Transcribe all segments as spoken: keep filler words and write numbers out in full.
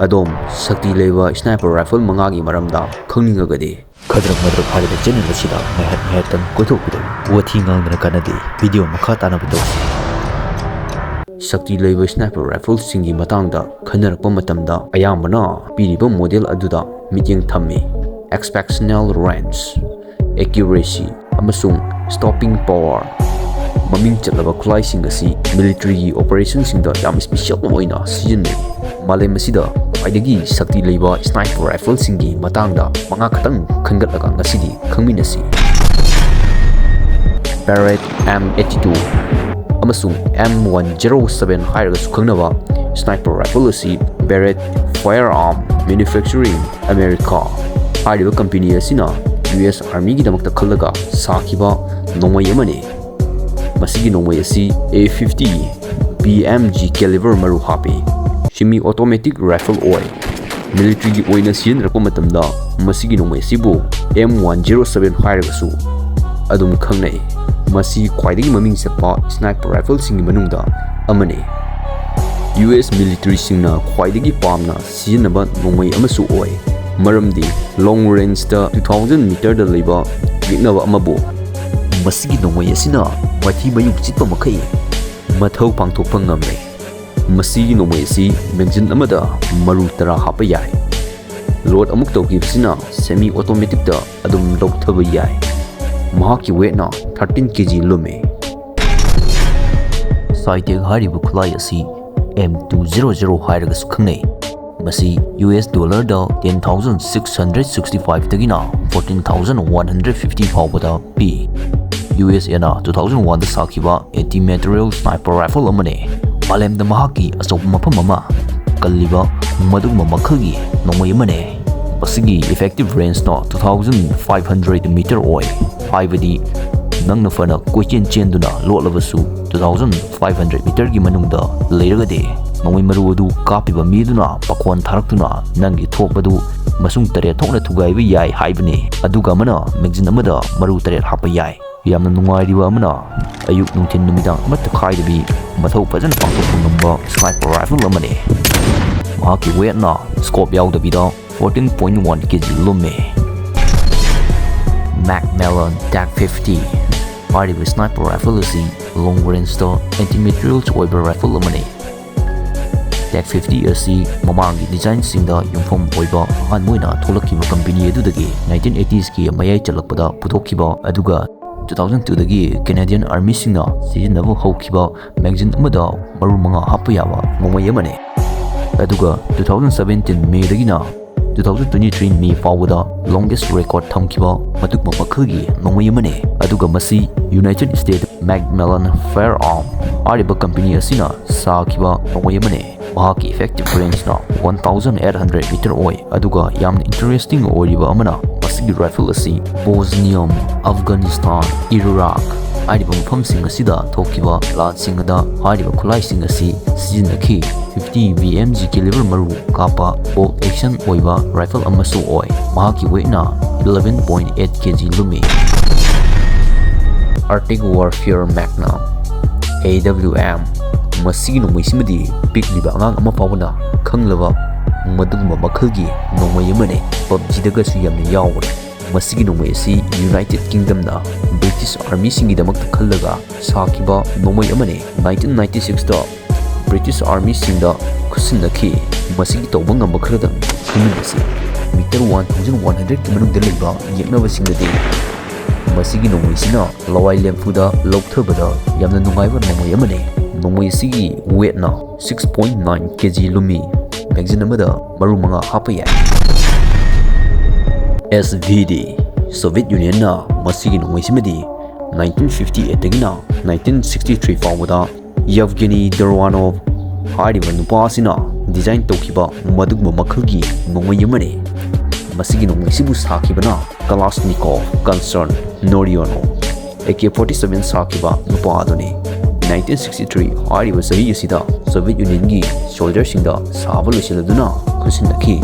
ꯑꯗꯣꯝ ꯁꯛꯇꯤ ꯂꯩꯕ sniper rifle ꯃꯉꯥꯒꯤ ꯃꯔꯝꯗ ꯈꯪꯅꯤꯡꯉꯒꯗꯤ, ꯈꯗ꯭ꯔꯛ ꯃꯗ꯭ꯔꯛ ꯍꯥꯏꯔꯤꯕ channel ꯑꯁꯤꯗ ꯉꯥꯏꯍꯥꯛ ꯉꯥꯏꯍꯥꯛꯇꯪ ꯀꯣꯏꯊꯣꯛꯄꯤꯔꯛꯎ꯫ ꯋꯥꯊꯤ ꯉꯥꯡꯗꯅ ꯀꯥꯟꯅꯗꯦ꯫ Video ꯃꯈꯥ ꯇꯥꯅꯕ ꯇꯧꯁꯤ꯫ ꯁꯛꯇꯤ ꯂꯩꯕ sniper rifleꯁꯤꯡꯒꯤ ꯃꯇꯥꯡꯗ ꯈꯟꯅꯔꯛꯄ ꯃꯇꯝꯗ, ꯑꯌꯥꯝꯕꯅ ꯄꯤꯔꯤꯕ model ꯑꯗꯨꯗ ꯃꯤꯠꯌꯦꯡ ꯊꯝꯃꯤ꯫ Exceptional range, accuracy, ꯑꯃꯁꯨꯡ stopping power꯫ ꯃꯃꯤꯡ ꯆꯠꯂꯕ ꯈꯨꯠꯂꯥꯏꯁꯤꯡ ꯑꯁꯤ militaryꯒꯤ operationꯁꯤꯡꯗ ꯌꯥꯝ special ꯑꯣꯏꯅ ꯁꯤꯖꯤꯟꯅꯩ꯫ ꯃꯥꯂꯦꯝ ꯑꯁꯤꯗ ꯈ꯭ꯋꯥꯏꯗꯒꯤ ꯁꯛꯇꯤ ꯂꯩꯕ sniper rifleꯁꯤꯡꯒꯤ ꯃꯇꯥꯡꯗ ꯃꯉꯥ ꯈꯛꯇꯪ ꯈꯟꯒꯠꯂꯒ ꯉꯁꯤꯗꯤ ꯈꯪꯃꯤꯟꯅꯁꯤ꯫ Barrett M eighty-two ꯑꯃꯁꯨꯡ M one zero seven ꯍꯥꯏꯔꯒꯁꯨ ꯈꯪꯅꯕ sniper rifle ꯑꯁꯤ Barrett Firearm Manufacturing America ꯍꯥꯏꯔꯤꯕ company ꯑꯁꯤꯅ U S Armyꯒꯤꯗꯃꯛꯇ ꯈꯜꯂꯒ ꯁꯥꯈꯤꯕ ꯅꯣꯡꯃꯩ ꯑꯃꯅꯤ꯫ ꯃꯁꯤꯒꯤ ꯅꯣꯡꯃꯩ ꯑꯁꯤ A fifty B M G caliber ꯃꯔꯨ ꯍꯥꯞꯄꯤ꯫ Semi automatic rifle ꯑꯣꯏ꯫ Militaryꯒꯤ ꯑꯣꯏꯅ ꯁꯤꯖꯤꯟꯅꯔꯛꯄ ꯃꯇꯝꯗ ꯃꯁꯤꯒꯤ ꯅꯣꯡꯃꯩ ꯑꯁꯤꯕꯨ M one zero seven ꯍꯥꯏꯔꯒꯁꯨ ꯑꯗꯨꯝ ꯈꯪꯅꯩ꯫ ꯃꯁꯤ ꯈ꯭ꯋꯥꯏꯗꯒꯤ ꯃꯃꯤꯡ ꯆꯠꯄ sniper rifleꯁꯤꯡꯒꯤ ꯃꯅꯨꯡꯗ ꯑꯃꯅꯤ꯫ U S militaryꯁꯤꯡꯅ ꯈ꯭ꯋꯥꯏꯗꯒꯤ ꯄꯥꯝꯅ ꯁꯤꯖꯤꯟꯅꯕ ꯅꯣꯡꯃꯩ ꯑꯃꯁꯨ ꯑꯣꯏ, ꯃꯔꯝꯗꯤ long rangeꯇ two thousand meterꯗ ꯂꯩꯕ ꯌꯦꯛꯅꯕ ꯑꯃꯕꯨ ꯃꯁꯤꯒꯤ ꯅꯣꯡꯃꯩ ꯑꯁꯤꯅ ꯃꯊꯤ ꯃꯌꯨꯡ ꯆꯤꯠꯄ ꯃꯈꯩ ꯃꯊꯧ ꯄꯥꯡꯊꯣꯛꯄ ꯉꯝꯃꯤ꯫ ꯃꯁꯤꯒꯤ ꯅꯣꯡꯃꯩ ꯑꯁꯤ magazine ꯑꯃꯗ ꯃꯔꯨ ꯇꯔꯥ ꯍꯥꯞꯄ ꯌꯥꯏ꯫ Load ꯑꯃꯨꯛ ꯇꯧꯈꯤꯕꯁꯤꯅ semi automaticꯇ ꯑꯗꯨꯝ ꯂꯧꯊꯕ ꯌꯥꯏ꯫ ꯃꯍꯥꯛꯀꯤ weightꯅ thirteen K G ꯂꯨꯝꯃꯤ꯫ Scitech ꯍꯥꯏꯔꯤꯕ ꯈꯨꯠꯂꯥꯏ ꯑꯁꯤ M two zero zero ꯍꯥꯏꯔꯒꯁꯨ ꯈꯪꯅꯩ꯫ ꯃꯁꯤ U S dollarꯗ ten thousand six hundred sixty fiveꯇꯒꯤꯅ fourteen thousand one hundred fifty ꯐꯥꯎꯕꯗ ꯄꯤ꯫ U S Aꯅ two thousand oneꯗ ꯁꯥꯈꯤꯕ anti-materiel sniper rifle ꯑꯃꯅꯤ꯫ ꯃꯥꯂꯦꯝꯗ ꯃꯍꯥꯛꯀꯤ ꯑꯆꯧꯕ ꯃꯐꯝ ꯑꯃ ꯀꯜꯂꯤꯕ ꯃꯗꯨꯒꯨꯝꯕ ꯃꯈꯜꯒꯤ ꯅꯣꯡꯃꯩ ꯑꯃꯅꯤ꯫ ꯃꯁꯤꯒꯤ effective rangeꯅ two thousand five hundred meter ꯑꯣꯏ, ꯍꯥꯏꯕꯗꯤ ꯅꯪꯅ ꯐꯅ ꯀꯣꯏꯆꯦꯟ ꯆꯦꯟꯗꯨꯅ ꯂꯣꯠꯂꯕꯁꯨ two thousand five hundred meterꯒꯤ ꯃꯅꯨꯡꯗ ꯂꯩꯔꯒꯗꯤ ꯅꯣꯡꯃꯩ ꯃꯔꯨ ꯑꯗꯨ ꯀꯥꯞꯄꯤꯕ ꯃꯤꯗꯨꯅ ꯄꯥꯈꯣꯟ ꯊꯥꯔꯛꯇꯨꯅ ꯅꯪꯒꯤ ꯊꯣꯛꯄꯗꯨ ꯃꯁꯨꯡ ꯇꯔꯦꯠ ꯊꯣꯛꯅ ꯊꯨꯒꯥꯏꯕ ꯌꯥꯏ ꯍꯥꯏꯕꯅꯤ꯫ ꯑꯗꯨꯒ ꯑꯃꯅ magazine ꯑꯃꯗ ꯃꯔꯨ ꯇꯔꯦꯠ ꯍꯥꯞꯄ ꯌꯥꯏ꯫ ꯌꯥꯝꯅ ꯅꯨꯡꯉꯥꯏꯔꯤꯕ ꯑꯃꯅ, ꯑꯌꯨꯛ ꯅꯨꯡꯊꯤꯜ ꯅꯨꯃꯤꯗꯥꯡ ꯑꯃꯠꯇ ꯈꯥꯏꯗꯕꯤ ꯃꯊꯧ ꯐꯖꯅ ꯄꯥꯡꯊꯣꯛꯄ ꯉꯝꯕ sniper rifle ꯑꯃꯅꯤ꯫ ꯃꯍꯥꯛꯀꯤ ꯋꯦꯠꯅ ꯁ꯭ꯀꯣꯞ ꯌꯥꯎꯗꯕꯤꯗ ꯐꯣꯔꯇꯤꯟ ꯄꯣꯏꯟ ꯋꯥꯟ ꯀꯦ ꯖꯤ ꯂꯨꯝꯃꯤ꯫ Macmillan Tech ꯐꯤꯐꯇꯤ ꯍꯥꯏꯔꯤꯕ ꯁ꯭ꯅꯥꯏꯄꯔ ꯔꯥꯏꯐꯜ ꯑꯁꯤ ꯂꯣꯡ ꯔꯦꯟꯖꯇ ꯑꯦꯟꯇꯤ ꯃꯦꯇꯔꯤꯌꯦꯜꯁ ꯑꯣꯏꯕ ꯔꯥꯏꯐꯜ ꯑꯃꯅꯤ꯫ ꯇꯦꯛ ꯐꯤꯐꯇꯤ ꯑꯁꯤ ꯃꯃꯥꯡꯒꯤ ꯗꯤꯖꯥꯏꯟꯁꯤꯡꯗ ꯌꯨꯝꯐꯝ ꯑꯣꯏꯕ ꯑꯍꯥꯟꯕ ꯑꯣꯏꯅ ꯊꯣꯛꯂꯛꯈꯤꯕ ꯀꯝꯄꯦꯅꯤ ꯑꯗꯨꯗꯒꯤ ꯅꯥꯏꯟꯇꯤꯟ ꯑꯩꯇꯤꯁꯀꯤ ꯃꯌꯥꯏ ꯆꯜꯂꯛꯄꯗ ꯄꯨꯊꯣꯛꯈꯤꯕ, ꯑꯗꯨꯒ ꯇꯨ ꯊꯥꯎꯖꯟ ꯇꯨꯗꯒꯤ ꯀꯦꯅꯦꯗꯤꯌꯟ ꯑꯥꯔꯃꯤꯁꯤꯡꯅ ꯁꯤꯖꯤꯟꯅꯕ ꯍꯧꯈꯤꯕ ꯃꯦꯒꯥꯖꯤꯟ ꯑꯃꯗ ꯃꯔꯨ ꯃꯉꯥ ꯍꯥꯞꯄ ꯌꯥꯕ ꯅꯣꯡꯃꯩ ꯑꯃꯅꯤ꯫ ꯑꯗꯨꯒ ꯇꯨ ꯊꯥꯎꯖꯟ ꯁꯕꯦꯟꯇꯤꯟ ꯃꯦꯗꯒꯤꯅ two thousand twenty three May ꯐꯥꯎꯕꯗ ꯂꯣꯡꯒꯦꯁ ꯔꯦꯀꯣꯔꯗ ꯊꯝꯈꯤꯕ ꯑꯗꯨꯒꯨꯝꯕ ꯃꯈꯜꯒꯤ ꯅꯣꯡꯃꯩ ꯑꯃꯅꯤ꯫ ꯑꯗꯨꯒ ꯃꯁꯤ United State McMillan fire arm ꯍꯥꯏꯔꯤꯕ ꯀꯝꯄꯦꯅꯤ ꯑꯁꯤꯅ ꯁꯥꯈꯤꯕ ꯅꯣꯡꯃꯩ ꯑꯃꯅꯤ꯫ ꯃꯍꯥꯛꯀꯤ ꯏꯐꯦꯛꯇꯤꯚ ꯔꯦꯟꯖꯅ one thousand eight hundred meter ꯑꯣꯏ꯫ ꯑꯗꯨꯒ ꯌꯥꯝꯅ ꯏꯟꯇꯔꯦꯁꯇꯤꯡ ꯑꯣꯏꯔꯤꯕ ꯑꯃꯅ, ꯃꯁꯤꯒꯤ ꯔꯥꯏꯐꯜ ꯑꯁꯤ ꯕꯣꯁꯅꯤꯌꯝ, ꯑꯐꯒꯥꯅꯤꯁꯇꯥꯟ, ꯏꯔꯥꯛ ꯍꯥꯏꯔꯤꯕ ꯃꯐꯝꯁꯤꯡ ꯑꯁꯤꯗ ꯊꯣꯛꯈꯤꯕ ꯂꯥꯟꯁꯤꯡ ꯑꯗ ꯍꯥꯏꯔꯤꯕ ꯈꯨꯠꯂꯥꯏꯁꯤꯡ ꯑꯁꯤ ꯁꯤꯖꯤꯟꯅꯈꯤ꯫ ꯐꯤꯐꯇꯤ ꯕꯤ ꯑꯦꯝ ꯖꯤ ꯀꯦꯂꯤꯕꯔ ꯃꯔꯨ ꯀꯥꯞꯄ ꯕꯣꯜ ꯑꯦꯛꯁꯟ ꯑꯣꯏꯕ ꯔꯥꯏꯐꯜ ꯑꯃꯁꯨ ꯑꯣꯏ꯫ ꯃꯍꯥꯛꯀꯤ ꯋꯦꯠꯅ ꯏꯂꯦꯚꯦꯟ ꯄꯣꯏꯟ ꯑꯩꯠ ꯀꯦ ꯖꯤ ꯂꯨꯝꯃꯤ꯫ Arctic Warfare Magnum, ꯑꯦ ꯗꯕ꯭ꯂꯤꯎ ꯑꯦꯝ꯫ ꯃꯁꯤꯒꯤ ꯅꯣꯡꯃꯩꯁꯤꯃꯗꯤ ꯄꯤꯛꯂꯤꯕ ꯑꯉꯥꯡ ꯑꯃ ꯐꯥꯎꯕꯅ ꯈꯪꯂꯕ ꯃꯗꯨꯒꯨꯝꯕ ꯃꯈꯜꯒꯤ ꯅꯣꯡꯃꯩ ꯑꯃꯅꯤ꯫ ꯄꯕꯖꯤꯗꯒꯁꯨ ꯌꯥꯝꯅ ꯌꯥꯎꯕꯅꯤ꯫ ꯃꯁꯤꯒꯤ ꯅꯣꯡꯃꯩ ꯑꯁꯤ ꯌꯨꯅꯥꯏꯇꯦꯗ ꯀꯤꯡꯗꯝꯅ ꯕ꯭ꯔꯤꯇꯤꯁ ꯑꯥꯔꯃꯤꯁꯤꯡꯒꯤꯗꯃꯛꯇ ꯈꯜꯂꯒ ꯁꯥꯈꯤꯕ ꯅꯣꯡꯃꯩ ꯑꯃꯅꯤ꯫ ꯅꯥꯏꯟꯇꯤꯟ ꯅꯥꯏꯟꯇꯤ ꯁꯤꯛꯁꯇ ꯕ꯭ꯔꯤꯇꯤꯁ ꯑꯥꯔꯃꯤꯁꯤꯡꯗ ꯈꯨꯠꯁꯤꯟꯅꯈꯤ꯫ ꯃꯁꯤꯒꯤ ꯇꯧꯕ ꯉꯝꯕ ꯈꯔꯗꯪ ꯈꯪꯃꯤꯟꯅꯁꯤ꯫ ꯃꯤꯇꯔ ꯋꯥꯟ ꯊꯥꯎꯖꯟ ꯋꯥꯟ ꯍꯟꯗ꯭ꯔꯦꯗꯀꯤ ꯃꯅꯨꯡꯗ ꯂꯩꯕ ꯌꯦꯛꯅꯕꯁꯤꯡꯗꯗꯤ ꯃꯁꯤꯒꯤ ꯅꯣꯡꯃꯩꯁꯤꯅ ꯂꯋꯥꯏ ꯂꯦꯝꯐꯨꯗ ꯂꯧꯊꯕꯗ ꯌꯥꯝꯅ ꯅꯨꯡꯉꯥꯏꯕ ꯅꯣꯡꯃꯩ ꯑꯃꯅꯤ꯫ ꯅꯣꯡꯃꯩ ꯑꯁꯤꯒꯤ ꯋꯦꯠꯅ ꯁꯤꯛꯁ ꯄꯣꯏꯟ ꯅꯥꯏꯟ ꯀꯦ ꯖꯤ ꯂꯨꯝꯃꯤ꯫ ꯃꯦꯒꯥꯖꯤꯟ ꯑꯃꯗ ꯃꯔꯨ ꯃꯉꯥ ꯍꯥꯞꯄ ꯌꯥꯏ꯫ ꯑꯦꯁ ꯚꯤ ꯗꯤ, ꯁꯣꯚꯤꯌꯦꯠ ꯌꯨꯅꯤꯌꯟꯅ ꯃꯁꯤꯒꯤ ꯅꯣꯡꯃꯩꯁꯤꯃꯗꯤ ꯅꯥꯏꯟꯇꯤꯟ ꯐꯤꯐꯇꯤ ꯑꯩꯠꯇꯒꯤꯅ ꯅꯥꯏꯟꯇꯤꯟ ꯁꯤꯛꯁꯇꯤ ꯊ꯭ꯔꯤ ꯐꯥꯎꯕꯗ ꯌꯦꯚꯒꯦꯅꯤ ꯗꯔꯋꯥꯅꯣꯚ ꯍꯥꯏꯔꯤꯕ ꯅꯨꯄꯥ ꯑꯁꯤꯅ ꯗꯤꯖꯥꯏꯟ ꯇꯧꯈꯤꯕ ꯃꯗꯨꯒꯨꯝꯕ ꯃꯈꯜꯒꯤ ꯅꯣꯡꯃꯩ ꯑꯃꯅꯤ꯫ ꯃꯁꯤꯒꯤ ꯅꯣꯡꯃꯩꯁꯤꯕꯨ ꯁꯥꯈꯤꯕꯅ ꯀꯂꯥꯁꯅꯤꯀꯣꯚ ꯀꯟꯁꯔꯟ ꯅꯣꯔꯤꯌꯣꯅꯣ, ꯑꯦ ꯀꯦ ꯐꯣꯔꯇꯤ ꯁꯚꯦꯟ ꯁꯥꯈꯤꯕ ꯅꯨꯄꯥ ꯑꯗꯨꯅꯤ꯫ ꯅꯥꯏꯟꯇꯤꯟ ꯁꯤꯛꯁꯇꯤ ꯊ꯭ꯔꯤ ꯍꯥꯏꯔꯤꯕ ꯆꯍꯤ ꯑꯁꯤꯗ ꯁꯣꯚꯤꯌꯦꯠ ꯌꯨꯅꯤꯌꯟꯒꯤ ꯁꯣꯜꯖꯔꯁꯤꯡꯗ ꯁꯥꯕ ꯂꯣꯏꯁꯤꯜꯂꯗꯨꯅ ꯈꯨꯠꯁꯤꯟꯅꯈꯤ꯫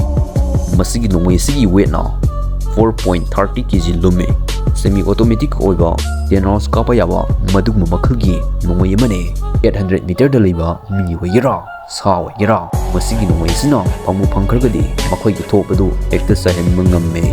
ꯃꯁꯤꯒꯤ ꯅꯣꯡꯃꯩ ꯑꯁꯤꯒꯤ ꯋꯦꯠꯅ ꯐꯣꯔ ꯄꯣꯏꯟ ꯊꯥꯔꯇꯤ ꯀꯦ ꯖꯤ ꯂꯨꯝꯃꯤ꯫ ꯁꯦꯃꯤ ꯑꯣꯇꯣꯃꯦꯇꯤꯛ ꯑꯣꯏꯕ ꯇꯦꯟ ꯔꯥꯎꯟꯁ ꯀꯥꯞꯄ ꯌꯥꯕ ꯃꯗꯨꯒꯨꯝꯕ ꯃꯈꯜꯒꯤ ꯅꯣꯡꯃꯩ ꯑꯃꯅꯤ꯫ ꯑꯩꯠ ꯍꯟꯗ꯭ꯔꯦꯗ ꯃꯤꯇꯔꯗ ꯂꯩꯕ ꯃꯤ ꯑꯣꯏꯒꯦꯔꯥ, ꯁꯥ ꯑꯣꯏꯒꯦꯔꯥ, ꯃꯁꯤꯒꯤ ꯅꯣꯡꯃꯩꯁꯤꯅ ꯐꯪꯕꯨ ꯐꯪꯈ꯭ꯔꯒꯗꯤ ꯃꯈꯣꯏꯒꯤ ꯊꯣꯛꯄꯗꯨ ꯍꯦꯛꯇ ꯆꯥꯏꯍꯟꯕ ꯉꯝꯃꯤ꯫